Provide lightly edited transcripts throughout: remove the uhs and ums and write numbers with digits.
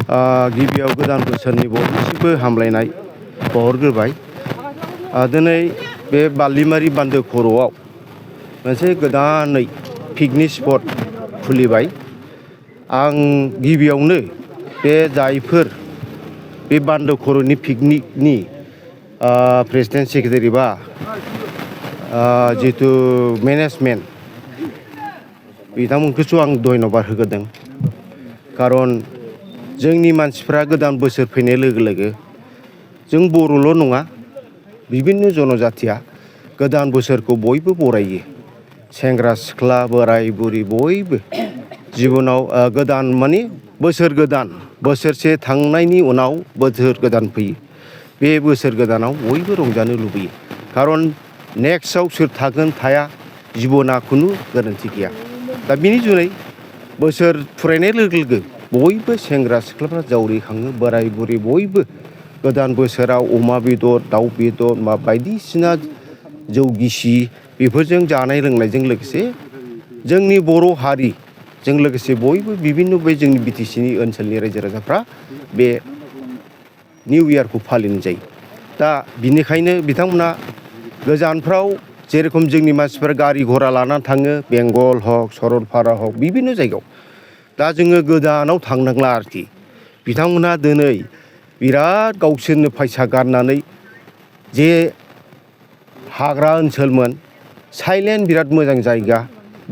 गिबियाव गोदान बोसोरनि बयनिसिमबो हामलायनाय बावहरग्रोबाय। दिनै बे बालिमारि बान्दो खर'आव मोनसे गोदानै पिकनिक स्पट खुलिबाय। आं गिबियावनो बे जायफोर बे बान्दो खर'नि पिकनिकनि प्रेसिडेन्ट सेक्रेटारि बा जिथु मेनेजमेन्ट बिथांमोनखौसो आं धन्यबाद होग्रोदों। खारन जोंनि मानसिफ्रा गोदान बोसोर फैनाय लोगो लोगो जों बर'ल' नङा बिभिन्न जनजातिया गोदान बोसोरखौ बयबो बरायो। सेंग्रा सिख्ला बोराय बुरि बयबो जिबनाव गोदान माने बोसोर गोदान बोसोरसे थांनायनि उनाव बोसोर गोदान फैयो। बे बोसोर गोदानाव बयबो रंजानो लुबैयो। खारन नेक्स्टआव सोर थागोन थाया जिबना खुनु गोरोन्थि गैया। दा बिनि जुनै बोसोर फुरायनाय लोगो लोगो बयबो सेंग्रा सिख्लाफ्रा जावरिखाङो, बोराय बुरि बयबो गोदान बोसोराव अमा बेदर दाउ बेदर बायदिसिना जौ गिसि बेफोरजों जानाय लोंनायजों लोगोसे जोंनि बर' हारिजों लोगोसे बयबो बिभिन्न बे जोंनि बिटिसिनि ओनसोलनि रायजो राजाफ्रा बे निउ इयारखौ फालिनाय जायो। दा बिनिखायनो बिथांमोना गोजानफ्राव जेरखम जोंनि मानसिफोरा गारि घरा लानानै थाङो, बेंगल हक सरलपारा हक बिभिन्न जायगायाव। दा जोङो गोदानाव थांनांला आरोखि। बिथांमोनहा दिनै बिराद गावसोरनो फैसा गारनानै जे हाग्रा ओनसोलमोन साइलेन्ट बिराद मोजां जायगा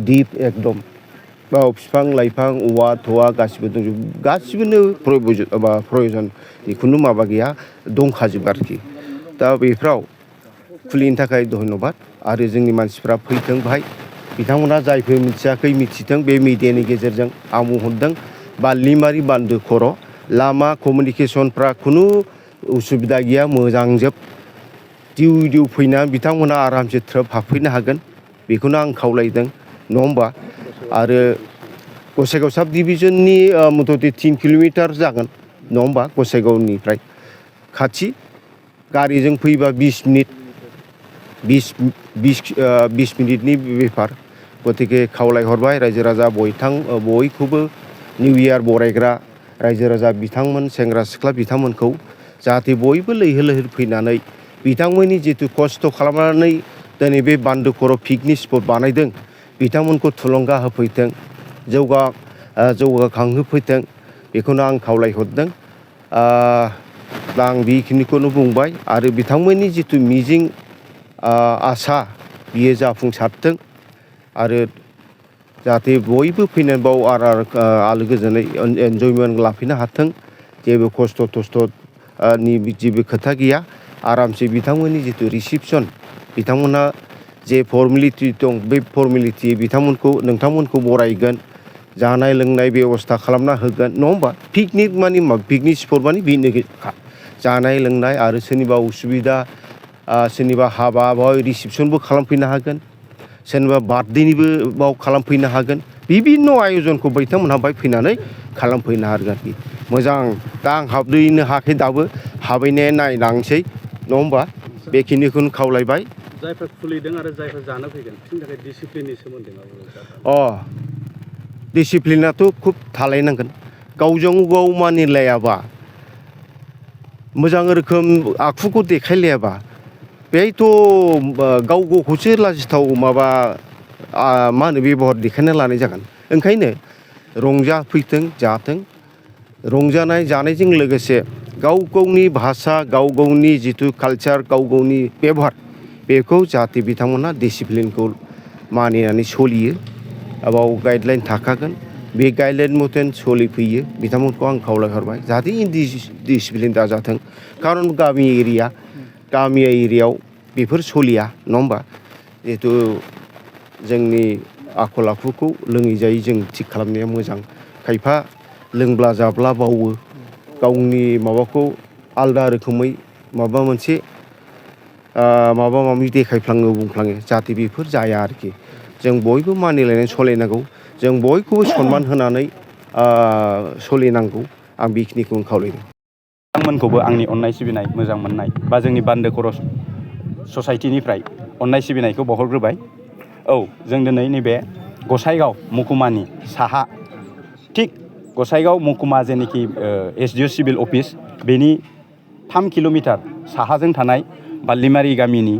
दिप एकदम बाव बिफां लाइफां औवा थौवा गासिबो दंजोबो, गासिबोनो प्रयजन जिखुनु माबा गैया दंखाजोबो आरोखि। दा बेफ्राव खुलिनो थाखाय धन्यबाद। आरो जोंनि मानसिफ्रा फैथों बाहाय। बिथांमोनहा जायफोर मिथियाखै मिथिथों बे मिडियानि गेजेरजों आं बुंहरदों। बालिमारि बान्दो खर' लामा कमिउनिकेसनफ्रा खुनु उसुबिदा गैया, मोजांजोब। दिउ फैना बिथांमोनहा आरामसे थ्रोब हाबफैनो हागोन बेखौनो आं खावलायदों, नङा होमबा? आरो गसाइगाव साब डिभिजननि मथथे 3 किल'मिटार जागोन, नङा होमबा? गसाइगावनिफ्राय खाथि गारिजों फैबा 20 मिनिटनि बेफार। गतिके खावलायहरबाय रायजो राजा बयखौबो निउ इयार बरायग्रा रायजो राजा बिथांमोन सेंग्रा सिख्ला बिथांमोनखौ जाहाथे बयबो लैहोर लैहोर फैनानै बिथांमोननि जिथु खस्थ' खालामनानै दिनै बे बान्दो खर' पिकनिक स्पट बानायदों बिथांमोनखौ थुलुंगा होफैथों, जौगाखांहोफैथों बेखौनो आं खावलायहरदों। दा आं बेखिनिखौनो बुंबाय। आरो बिथांमोननि जिथु मिजिं आसा बियो जाफुंसारथों आरो जाहाथे बयबो फैनानै बाव आलो गोजोनै एन्जयमेन्ट लाफैनो हाथों। जेबो खस्थ' थस्थ'नि जेबो खोथा गैया। आरामसे बिथांमोननि जिथु रिसिपसन बिथांमोनहा जे फर्मेलिटि दं बे फर्मेलिटि नोंथांमोनखौ बरायगोन, जानाय लोंनाय बेबस्था खालामना होगोन, नङा होमबा? पिकनिक मानि मा पिकनिक स्पट मानि बेनोखा जानाय लोंनाय। आरो सोरनिबा उसुबिदा सोरनिबा हाबा बाव रिसिपसनबो खालामफैनो हागोन, सोरनिबा बार्थडेनिबो बाव खालामफैनो हागोन। बिभिन्न आयजनखौ बिथांमोनहा बाय फैनानै खालामफैनो हागोन। मोजां। दा आं हाबहैनो हायाखै दाबो, हाबहैनाया नायलांसै, नङा होमबा? बेखिनिखौनो खावलायबाय। जायफोर खुलिदों आरो जायफोर जानो फैगोन बिसोरनि थाखाय डिसिप्लिननि सोमोन्दै डिसिप्लिनाथ' खुब थालायनांगोन। गावजों गाव मानिलायाबा मोजां रोखोम आखुखौ देखायलायाबा बेहायथ' गाव गावखौसो लाजिथाव माबा मा होनो बेबहार देखायना लानाय जागोन। ओंखायनो रंजाफैथों जाथों। रंजानाय जानायजों लोगोसे गाव गावनि भाषा गाव गावनि जिथु कालचार गाव गावनि बेबहार बेखौ जाहाथे बिथांमोनहा डिसिप्लिनखौ मानिनानै सोलियो। बाव गाइडलाइन थाखागोन, बे गाइडलाइन मथेन सोलिफैयो बिथांमोनखौ आं खावलायहरबाय। जाहाथे इनडिसिप्लिन दाजाथों। खारन गामि एरियायाव बेफोर सोलिया, नङा होमबा? जिहेथु जोंनि आखल आखुखौ लोङै जायै जों थिग खालामनाया मोजां। खायफा लोंब्ला जाब्ला बावो, गावनि माबाखौ आलदा रोखोमै माबा मोनसे माबा माबि देखायफ्लाङो बुंफ्लाङो, जाहाथे बेफोर जाया आरोखि। जों बयबो मानिलायनानै सोलिनांगौ, जों बयखौबो सनमान होनानै सोलिनांगौ। आं बेखिनिखौनो खावलायदों। बिथांमोनखौबो आंनि अननाय सिबिनाय मोजां मोननाय बा जोंनि बान्दो खर' ससाइटिनिफ्राय अननाय सिबिनायखौ बावहरग्रोबाय। औ, जों दिनै नैबे गसाइगाव महकुमानि साहा थिग गसाइगाव महकुमा जेनोखि SDO सिभिल अफिस बेनि 3 किल'मिटार साहाजों थानाय बाल्लिमारि गामिनि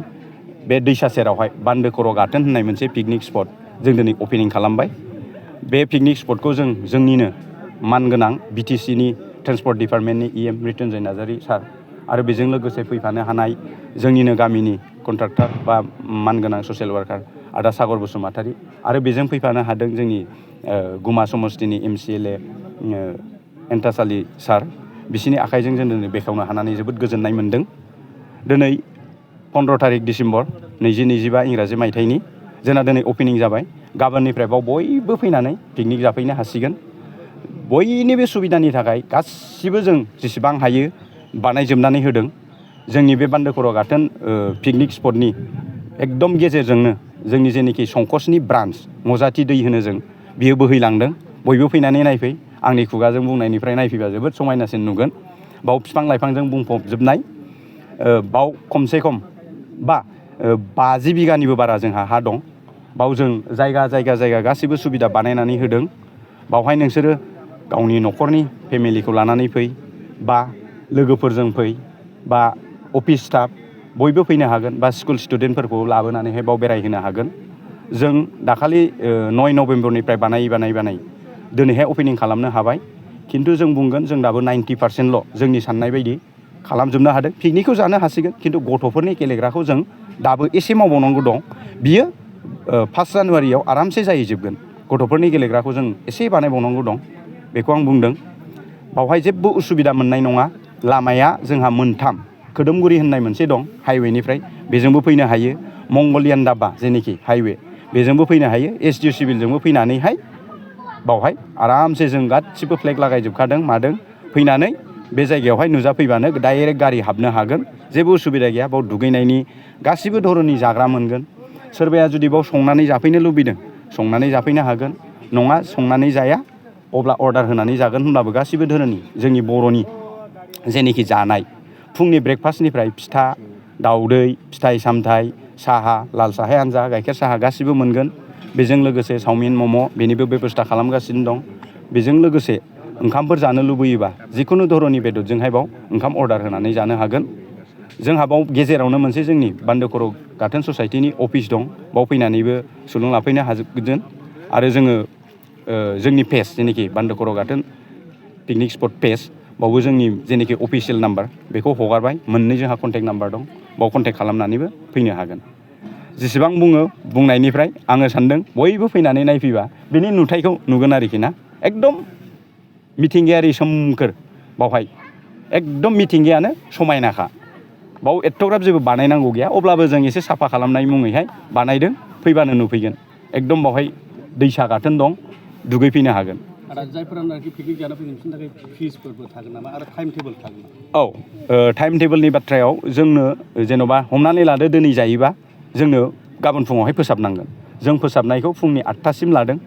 बे दैसा सेरावहाय बान्दो खर' गाथोन होननाय मोनसे पिकनिक स्पट जों दिनै अपेनिं खालामबाय। बे पिकनिक स्पटखौ जों जोंनिनो मानगोनां BTCनि ट्रेन्सपर्ट डिपार्टमेन्टनि EM मृत्युन्जय नार्जारी सार आरो बेजों लोगोसे फैफानो हानाय जोंनिनो गामिनि कन्ट्राक्टर बा मानगोनां ससियेल वार्कार आदा सागर बसुमतारी आरो बेजों फैफानो हादों जोंनि गुमा समस्तिनि MCLA एन्टासालि सार बिसिनि आखाइजों जों दिनै बेखेवनो हानानै जोबोद गोजोननाय मोन्दों। दिनै 15 तारिख डिसेम्बर 2025 इंराजि मायथाइनि जोंना दिनै अपेनिं जाबाय। गाबोननिफ्राय बाव बयबो फैनानै पिकनिक जाफैनो हासिगोन। बयनिबो सुबिदानि थाखाय गासिबो जों जेसेबां हायो बानायजोबनानै होदों। जोंनि बे बान्दो खर' गाथोन पिकनिक स्पटनि एकदम गेजेरजोंनो जोंनि जेनोखि संकसनि ब्रान्स मजाथि दै होनो जों बियो बोहैलांदों। बयबो फैनानै नायफै। आंनि खुगाजों बुंनायनिफ्राय नायफैबा जोबोद समायनासिन नुगोन। बाव बिफां लाइफांजों बुंफबजोबनाय बाव खमसे खम 50 बिगानिबो बारा जोंहा हा दं। बाव जों जायगा गासिबो सुबिदा बानायनानै होदों। बावहाय नोंसोरो गावनि न'खरनि फेमिलिखौ लानानै फै बा लोगोफोरजों फै बा अफिस स्टाफ बयबो फैनो हागोन बा स्कुल स्टुडेन्टफोरखौ लाबोनानैहाय बाव बेरायहोनो हागोन। जों दाखालि 9 नभेम्बरनिफ्राय बानाय दिनैहाय अपेनिं खालामनो हाबाय। खिन्थु जों बुंगोन जों दाबो 90% जोंनि साननाय बायदि खालामजोबनो हादों। पिकनिकखौ जानो हासिगोन खिन्थु गथ'फोरनि गेलेग्राखौ जों दाबो एसे मावबावनांगौ दं। बियो 1 जानुवारियाव आरामसे जाहैजोबगोन। गथ'फोरनि गेलेग्राखौ जों एसे बानायबावनांगौ दं बेखौ आं बुंदों। बावहाय जेबो उसुबिदा मोननाय नङा। लामाया जोंहा मोनथाम खोदोमगुरि होननाय मोनसे दं हाइवेनिफ्राय बेजोंबो फैनो हायो। मंगलियान दाबा जेनोखि हाइवे बेजोंबो फैनो हायो। SDO सिभिलजोंबो फैनानैहाय बावहाय आरामसे जों गासिबो फ्लेग लागायजोबखादों मादों फैनानै बे जायगायावहाय नुजाफैबानो डाइरेक्ट गारि हाबनो हागोन। जेबो उसुबिदा गैया। बाव दुगैनायनि गासिबो धरननि जाग्रा मोनगोन। सोरबाया जुदि बाव संनानै जाफैनो लुबैदों संनानै जाफैनो हागोन। नङा संनानै जाया अब्ला अर्डार होनानै जागोन होनब्लाबो गासिबो धोरोमनि जोंनि बर'नि जेनोखि जानाय फुंनि ब्रेकफास्टनिफ्राय फिथा दाउदै फिथाइ सामथाइ साहा लाल साहायानो जा गाइखेर साहा गासिबो मोनगोन। बेजों लोगोसे चावमिन मम' बेनिबो बेबस्था खालामगासिनो दं। बेजों लोगोसे ओंखामफोर जानो लुबैयोबा जिखुनु धरननि बेदरजोंहाय बाव ओंखाम अर्डार होनानै जानो हागोन। जोंहा बाव गेजेरावनो मोनसे जोंनि बान्दो खर' गाथोन ससाइटिनि अफिस दं। बाव फैनानैबो सुलुं लाफैनो हाजोबगोन। आरो जोङो जोंनि पेज जेनोखि बान्दो खर' गाथोन पिकनिक स्पट पेज बावबो जोंनि जेनोखि अफिसियेल नाम्बार बेखौ हगारबाय। मोननै जोंहा कन्टेक्ट नाम्बार दं। बाव कन्टेक्ट खालामनानैबो फैनो हागोन। जेसेबां बुंनायनिफ्राय आङो सानदों बयबो फैनानै नायफैबा बिनि नुथायखौ नुगोन आरोखि ना। एकदम मिथिंगायारि सोमखोर बावहाय एकदम मिथिंगायानो समायनाखा। बाव एथ'ग्राब जेबो बानायनांगौ गैया। अब्लाबो जों एसे साफा खालामनाय मुङैहाय बानायदों। फैबानो नुफैगोन। एकदम बावहाय दैसा गाथोन दं दुगैफैनो हागोन। आरो जायफोरानोखि पिकनिक जानो फैगोन बिसोरनि थाखाय फिसफोरबो थागोन नामा आरो टाइम टेबोल थागोन नामा? औ टाइम टेबोलनि बाथ्रायाव जोंनो जेन'बा हमनानै लादो दिनै जायोबा जोंनो गाबोन फुङावहाय फोसाबनांगोन। जों फोसाबनायखौ फुंनि 8टासिम लादों।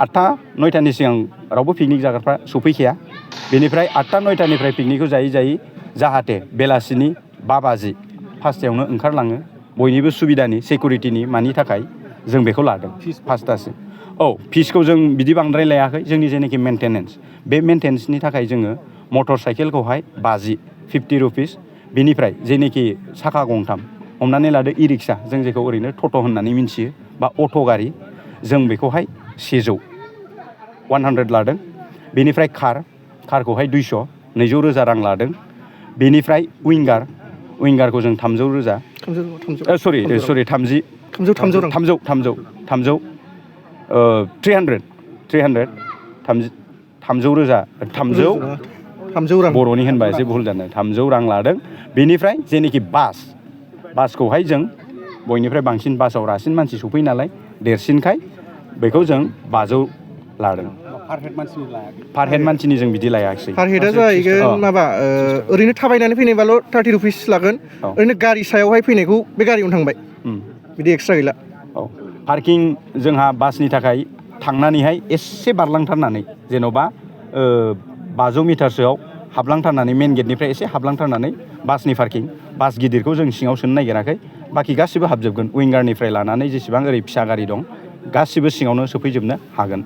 8टा 9टानि सिगां रावबो पिकनिक जाग्राफ्रा सफैखाया। बेनिफ्राय 8टा 9टानिफ्राय पिकनिकखौ जायै जाहाथे बेलासिनि 5 बाजि 5टायावनो ओंखारलाङो। बयनिबो सुबिदानि सिकिउरिटिनि मानि थाखाय जों बेखौ लादों 5टासिम। औ फिसखौ जों बिदि बांद्राय लायाखै। जोंनि जेनोखि मेनटेनेन्स बे मेनटेनेन्सनि थाखाय जोङो मटर साइकेलखौहाय 50 रुपिस बेनिफ्राय जेनोखि साखा गंथाम हमनानै लादो इ रिक्सा जों जेखौ ओरैनो टट' होननानै मिथियो बा अट' गारि जों बेखौहाय 100 लादों। बेनिफ्राय कारखौहाय 200 रोजा रां लादों। बेनिफ्राय विंगारखौ जों 300 रोजा 300 रां बर'नि होनबा एसे भुल जादों 300 रां लादों। बेनिफ्राय जेनोखि बासखौहाय जों बयनिफ्राय बांसिन बासाव रासिन मानसि सफैयो नालाय देरसिनखाय बेखौ जों 500 लादों। पार हेड मानसिनि जों बिदि लायाखिसै। पार हेडआ जाहैगोन माबा ओरैनो थाबायनानै फैनायबाल' 30 रुपिस लागोन। ओरैनो गारि सायावहाय फैनायखौ बे गारियावनो थांबाय बिदि एक्सट्रा गैला। औ पार्किं जोंहा बासनि थाखाय थांनानैहाय एसे बारलांथारनानै जेन'बा 500 मिटारसोआव हाबलांथारनानै मेन गेटनिफ्राय एसे हाबलांथारनानै बासनि पार्किं बास गिदिरखौ जों सिङाव सोनो नागिराखै। बाखि गासिबो हाबजोबगोन। विंगारनिफ्राय लानानै जेसेबां ओरै फिसा गारि दं गासिबो सिङावनो सोफैजोबनो हागोन।